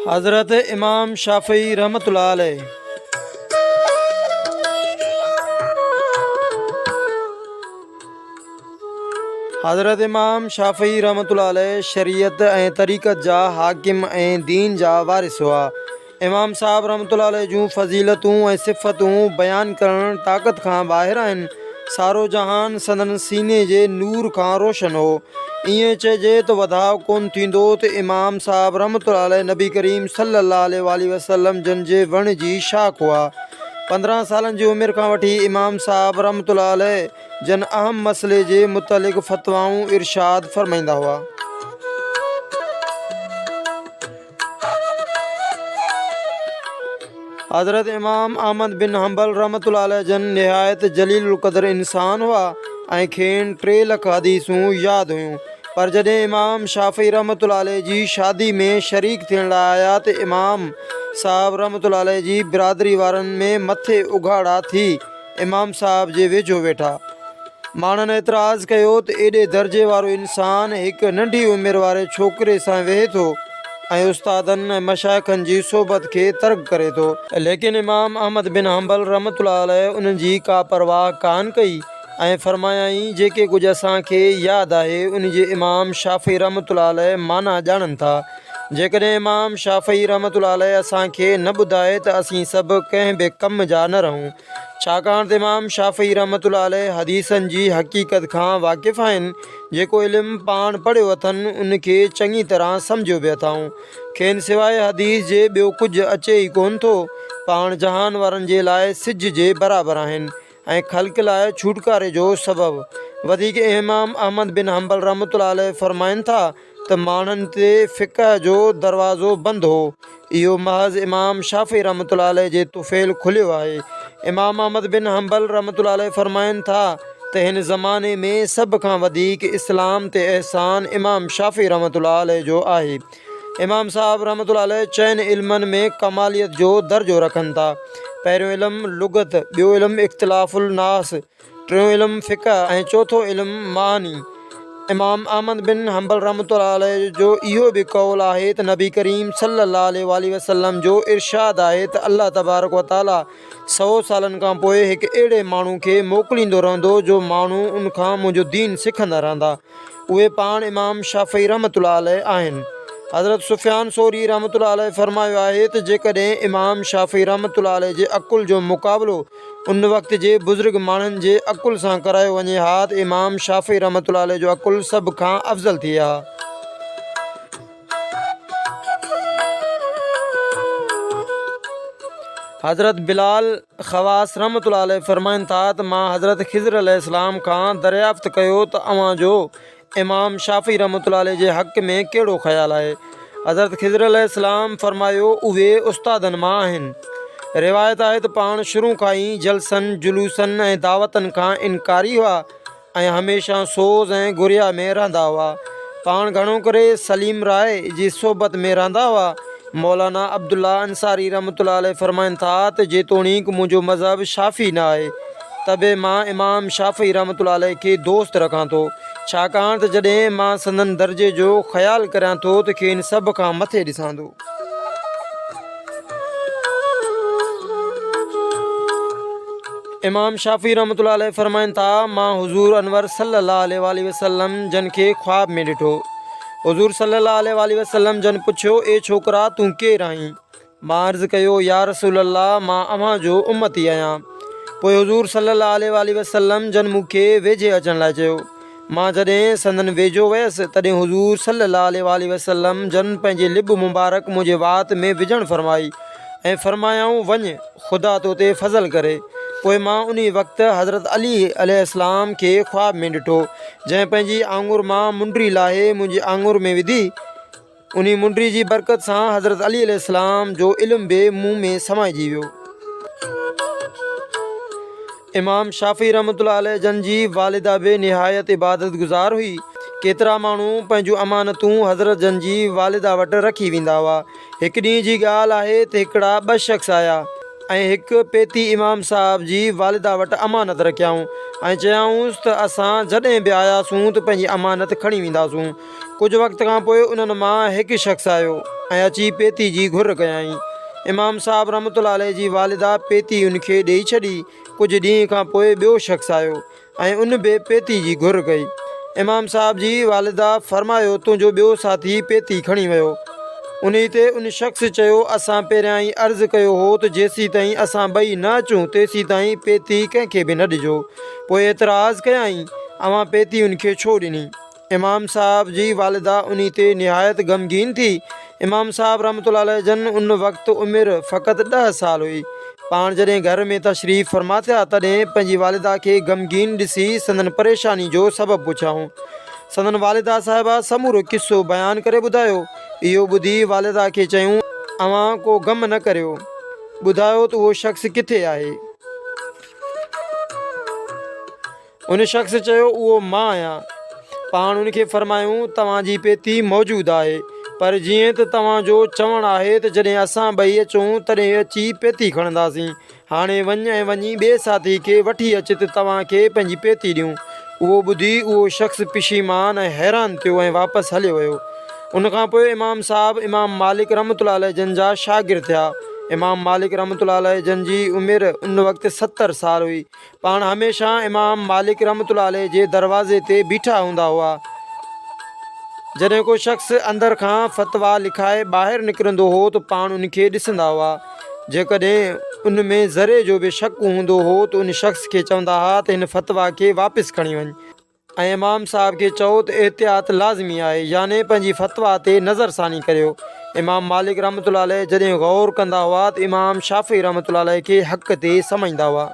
حضرت امام شافعي رحمة الله عليه. حضرت امام شافعي رحمة الله عليه شريعت ۽ طريقت جا حاڪم ۽ دين جا وارث هئا. امام صاحب رحمة الله عليه جون فضيلتون ۽ صفتون بيان ڪرڻ طاقت کان ٻاهر آهن. سارو جهان سندن سيني جي نور کان روشن هو. ائين چئجي ته وڌاء ڪونه ٿيندو ته امام صاحب رحمة الله عليه نبي ڪريم صلي الله عليه واٰله وسلم جن جي وڻ جي شاخ هئا. 15 سالن جي عمر کان وٺي امام صاحب رحمة الله عليه جن اهم مسئلي جي متعلق فتوائون ارشاد فرمائيندا هئا. حضرت امام احمد بن حنبل رحمة الله عليه جن نهايت جليل القدر انسان هئا ۽ کين 3 لک حديثون ياد هيون پر جڏهن امام شافعي رحمة الله عليه جي شادي ۾ شريڪ ٿيڻ لاء آيا ته امام صاحب رحمة الله عليه جي برادري وارن ۾ مٿي اگهاڙا ٿي امام صاحب جي ويجهو ويٺا. ماڻهن اعتراض ڪيو ته ايڏي درجي وارو انسان هڪ ننڍي عمر واري ڇوڪري سان ويهي ٿو ۽ استادن ۽ مشائخن جي صحبت کي ترڪ ڪري ٿو. ليڪن امام احمد بن حنبل رحمة الله عليه انهن جي ڪا پرواهه ڪانه ڪئي ۽ فرمايائين جيڪي ڪجهه اسان کي ياد آهي ان جي امام شافعي رحمة الله عليه معنيٰ ڄاڻن ٿا. جيڪڏهن امام شافعي رحمة الله عليه اسان کي نه ٻڌائي ته اسين سڀ ڪنهن به ڪم جا نه رهون، ڇاڪاڻ ته امام شافعي رحمة الله عليه حديثن جي حقيقت کان واقف آهن، جيڪو علم پاڻ پڙهيو اٿن ان کي چڱي طرح سمجهيو به اٿائون، کين سواء حديث جي ٻيو ڪجهه اچي ئي ڪونه ٿو، پاڻ جهان وارن جي لاء سج جي برابر آهن. ۽ خلق لاء ڇوٽڪاري جو سبب. وڌيڪ امام احمد بن حنبل رحمة الله عليه فرمائن ٿا ته ماڻهن تي فقه جو دروازو بند هو، اهو محض امام شافعي رحمة الله عليه جي طفيل کليو آهي. امام احمد بن حنبل رحمة الله عليه فرمائن ٿا ته هن زماني ۾ سڀ کان وڌيڪ اسلام تي احسان امام شافعي رحمة الله عليه جو آهي. امام صاحب رحمة الله عليه چئن علمن ۾ ڪماليت جو درجو رکن ٿا. پهريون علم لغت، ٻيو علم اختلاف الناس، ٽيون علم فقه ۽ چوٿون علم معاني. امام احمد بن حنبل رحمة الله عليه جو اهو به قول آهي ته نبي ڪريم صلي الله عليه واٰله وسلم جو ارشاد آهي ته الله تبارڪ وتعالي سئو سالن کان پوء هڪ اهڙي ماڻهو کي موڪليندو رهندو جو ماڻهو ان کان منهنجو دين سکندا رهندا. اهي پاڻ امام شافعي رحمة الله عليه آهن. حضرت سفيان ثوري رحمة الله عليه فرمايو آهي ته جيڪڏهن امام شافعي رحمة الله عليه جي عقل جو مقابلو ان وقت جي بزرگ ماڻهن جي عقل سان ڪرايو وڃي ها ته امام شافعي رحمة الله عليه جو عقل سڀ کان افضل ٿئي ها. حضرت بلال خواص رحمة الله عليه فرمائن ٿا ته مان حضرت خضر عليه السلام کان دريافت ڪيو ته اوهان جو امام شافعي رحمة الله عليه جي حق ۾ ڪهڙو خيال آهي؟ حضرت خضر عليه السلام فرمايو اهي استادن مان آهن. روايت آهي ته پاڻ شروع کان ئي جلسن، جلوسن ۽ دعوتن کان انڪاري هئا. ۽ هميشه سوز ۽ گريا ۾ رهندا هئا. پاڻ گهڻو ڪري سليم راء جي صحبت ۾ رهندا هئا. مولانا عبدالله انصاري رحمة الله عليه فرمائن ٿا ته جيتوڻيڪ منهنجو مذهب شافعي نه آهي ته به مان امام شافعي رحمة الله عليه کي دوست رکان ٿو، ڇاڪاڻ ته جڏهن مان سندن درجي جو خيال ڪريان ٿو ته کين سڀ کان مٿي ڏسان ٿو. امام شافعي رحمة الله عليه فرمائن ٿا، مان حضور انور صلي الله عليه واٰله وسلم جن کي خواب ۾ ڏٺو. حضور صلي الله عليه واٰله وسلم جن پڇيو، اي ڇوڪرا تون ڪير آهين؟ مان عرض ڪيو، يا رسول الله مان اوهان جو امتي آهيان. پوء حضور صلي الله عليه واٰله وسلم جن مون کي ويجهي اچڻ لاء چيو. مان جڏهن سندن ويجهو ويس، تڏهن حضور صلّي اللّٰه عليه واٰله وسلّم جن پنهنجي لب مبارڪ منهنجي وات ۾ وجهڻ فرمائي ۽ فرمايائون، وڃ، خدا تو تي فضل ڪري. پوء مان انهي وقت حضرت علي عليه السلام کي خواب ۾ ڏٺو، جنهن پنهنجي آڱر مان منڊي لاهي منهنجي آڱر ۾ وڌي. انهي منڊي جي برڪت سان حضرت علي عليه السلام جو علم به مون ۾ سمائجي ويو. امام شافعي رحمة الله عليه جن جي والده به نهايت عبادت گذار هئي. ڪيترا ماڻهو پنهنجون امانتون حضرت جن جي والده وٽ رکي ويندا هئا. هڪ ڏينهن جي ڳالهه آهي ته هڪڙا ٻه شخص آيا. ۽ هڪ پيتي امام صاحب جي والده وٽ امانت رکيائون ۽ چيائونس ته اسان جڏهن به آياسون ته پنهنجي امانت کڻي وينداسون. ڪجهه وقت کان پوء انهن مان هڪ شخص آيو ۽ اچي پيتي جي گهر ڪيائين. امام صاحب رحمة الله عليه جي والده پيتي ان کي ڏيئي ڇڏي. ڪجهه ڏينهن کان پوء ٻيو شخص آيو ۽ ان به پيتي جي گهر ڪئي. امام صاحب جي والده فرمايو تنهنجو ٻيو ساٿي پيتي کڻي ويو. انهي تي ان شخص چيو اسان پهريائين عرض ڪيو هو ته جيسيتائين اسان ٻئي نه اچون تيسيتائين پيتي ڪنهن کي به نه ڏجو. پوء اعتراض ڪيائين اوهان پيتي ان کي ڇو ڏني؟ امام صاحب جي والده انهي تي نهايت غمگين ٿي. امام صاحب رحمة الله عليه جن ان وقت عمر فقط ڏهه سال هئي. پاڻ جڏهن گهر ۾ تشريف فرما ٿيا تڏهن پنهنجي والده کي غمگين ڏسي سندن پريشاني جو سبب پڇيائون. سندن والده صاحبه سمورو قصو بيان ڪري ٻڌايو. اهو ٻڌي والده کي چيائون اوهان ڪو غم نه ڪريو. ٻڌايو ته اهو شخص ڪٿي آهي؟ ان شخص چيو، اهو مان آهيان. پاڻ ان کي فرمايائون، توهان جي پيتي موجود آهي، پر جيئن ته توهان جو چوڻ آهي ته جڏهن اسان ٻئي اچون تڏهن اچي پيتي کڻنداسين. هاڻي وڃ ۽ وڃي ٻئي ساٿي کي وٺي اچ ته توهان کي پنهنجي پيتي ڏيون. اهو ٻڌي اهو شخص پشيمان ۽ حيران ٿيو ۽ واپس هليو ويو. ان کان پوء امام صاحب امام مالڪ رحمة الله عليه جن جا شاگرد ٿيا. امام مالڪ رحمة الله عليه جن جي عمر ان وقت 70 سال هئي. پاڻ هميشه امام مالڪ رحمة الله عليه جي دروازي تي بيٺا هوندا هئا. جڏهن ڪو شخص اندر کان فتويٰ لکائي ٻاهر نڪرندو هو ته پاڻ ان کي ڏسندا هئا. جيڪڏهن ان ۾ ذري جو به شڪ هوندو هو ته ان شخص کي چوندا ها ته هن فتويٰ کي واپس کڻي وڃ. ۽ امام صاحب کي چئو ته احتياط لازمي آهي يعني پنهنجي فتويٰ تي نظر ثاني ڪريو. امام مالڪ رحمة الله عليه جڏهن غور ڪندا هئا ته امام شافعي رحمة الله عليه کي حق تي سمجهندا هئا.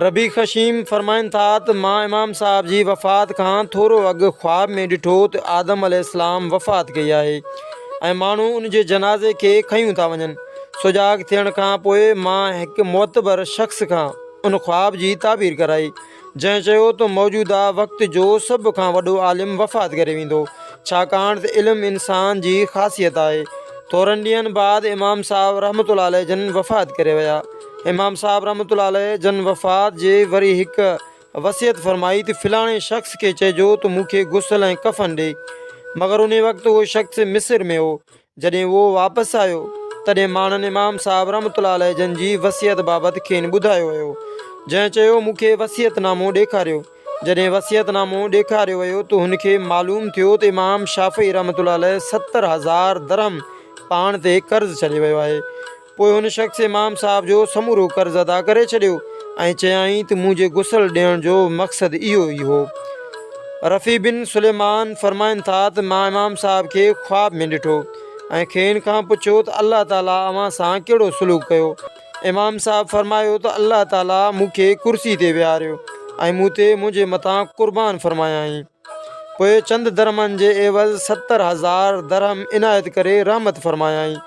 ربيع خشيم فرمائن ٿا ته مان امام صاحب جي وفات کان ٿورو اڳ خواب ۾ ڏٺو ته آدم عليه السلام وفات ڪئي آهي ۽ ماڻهو ان جي جنازي کي کنيون ٿا وڃن. سجاڳ ٿيڻ کان پوء مان هڪ معتبر شخص کان ان خواب جي تعبير ڪرائي، جنهن چيو ته موجوده وقت جو سڀ کان وڏو عالم وفات ڪري ويندو، ڇاڪاڻ ته علم انسان جي خاصيت آهي. ٿورن ڏينهن بعد امام صاحب رحمة الله عليه جن وفات ڪري ويا. امام صاحب رحمة الله عليه جن وفات جي وري هڪ وصيت فرمائي ته فلاڻي شخص کي چئجو ته مون کي غسل ۽ ڪفن ڏي. مگر انهي وقت اهو شخص مصر ۾ هو. جڏهن اهو واپس آيو، تڏهن ماڻهن امام صاحب رحمة الله عليه جن جي وصيت بابت کين ٻڌايو ويو، جنهن چيو، مون کي وصيت نامو ڏيکاريو. جڏهن وصيت نامو ڏيکاريو ويو ته هن کي معلوم ٿيو ته امام شافعي رحمة الله عليه 70,000 درهم پاڻ تي قرض ڇڏي ويو آهي. پوء هن شخص امام صاحب جو سمورو قرض ادا ڪري ڇڏيو ۽ چيائين ته منهنجي غسل ڏيڻ جو مقصد اهو ئي هو. رفيع بن سليمان فرمائن ٿا ته مان امام صاحب کي خواب ۾ ڏٺو ۽ کين کان پڇيو ته الله تعاليٰ اوهان سان ڪهڙو سلوڪ ڪيو؟ امام صاحب فرمايو ته الله تعاليٰ مون کي ڪرسي تي ويهاريو ۽ مون تي منهنجي مٿان قربان فرمايائين. پوء چند درهمن جي عيوض 70,000 درهم عنايت ڪري رحمت فرمايائين.